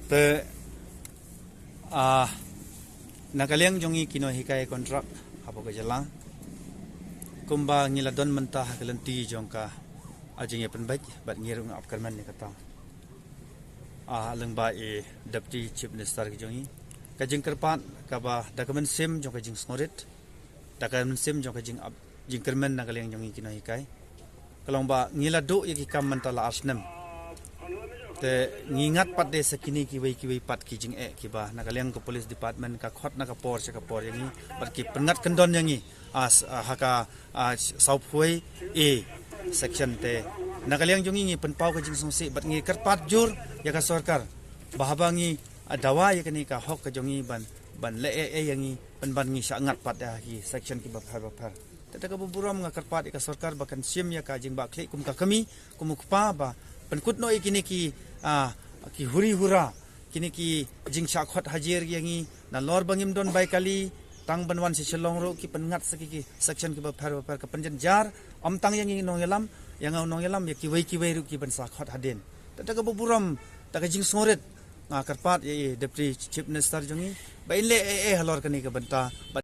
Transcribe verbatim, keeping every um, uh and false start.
Te, ah, na ka liang jong ngi ki nonghikai kontrak hapoh ka jylla, kumba ngi la don mynta ha ka lynti jong ka, ah, jingïapynbeit, bad ngi ruh ngi ap kyrmen ïa kata. Ah, lyngba i Deputy Chief Minister ka jong ngi, ka jingkyrpad kaba da ka mynsiem jong ka jingsngewrit, da ka mynsiem jong ka jingap, jingkyrmen na ka liang jong ngi ki nonghikai. Ka long ba ngi la duh ïa ki kam mynta la ar snem. Te ngi ngat pat de sa kine kiwei kiwei pat ki jingeh kiba na ka liang ka police department ka khot na ka por sha ka por ïa ngi, bad ki pynngat kyndon ïa ngi, ah, s-, ah, ha ka, ah, sawphew A section. Te na ka liang jong ngi ngi pynpaw ka jingsngewsih bad ngi kyrpad jur ïa ka sorkar ba haba ngi, ah, dawa ïa kane ka hok ka jong ngi ban, ban leh eh eh ïa ngi, pynban ngi shah ngat pat ïa ki section kiba pher ba pher. Te da kaba burom nga kyrpad ïa ka sorkar ba kan shim ïa ka jingbakla kum ka kmie, kum u kpa, ba pynkut noh ïa kine ki, ah, ki huri hura, kine ki jingshah khot hajar ïa ngi, nalor ba ngim don bai kali, tang ban wan sha Shillong ruh ki pynngat sa ki, ki section kiba pher ba pher, ka pynjynjar ym tang ïa ngi nongïalam, ïa nga u nongïalam, ïa kiwei kiwei ruh ki ban sa khot hadien. Te da kaba burom, da ka jingsngewrit, nga kyrpad ïa i Deputy Chief Minister jong ngi ba in leh eh eh halor kane ka bynta, ba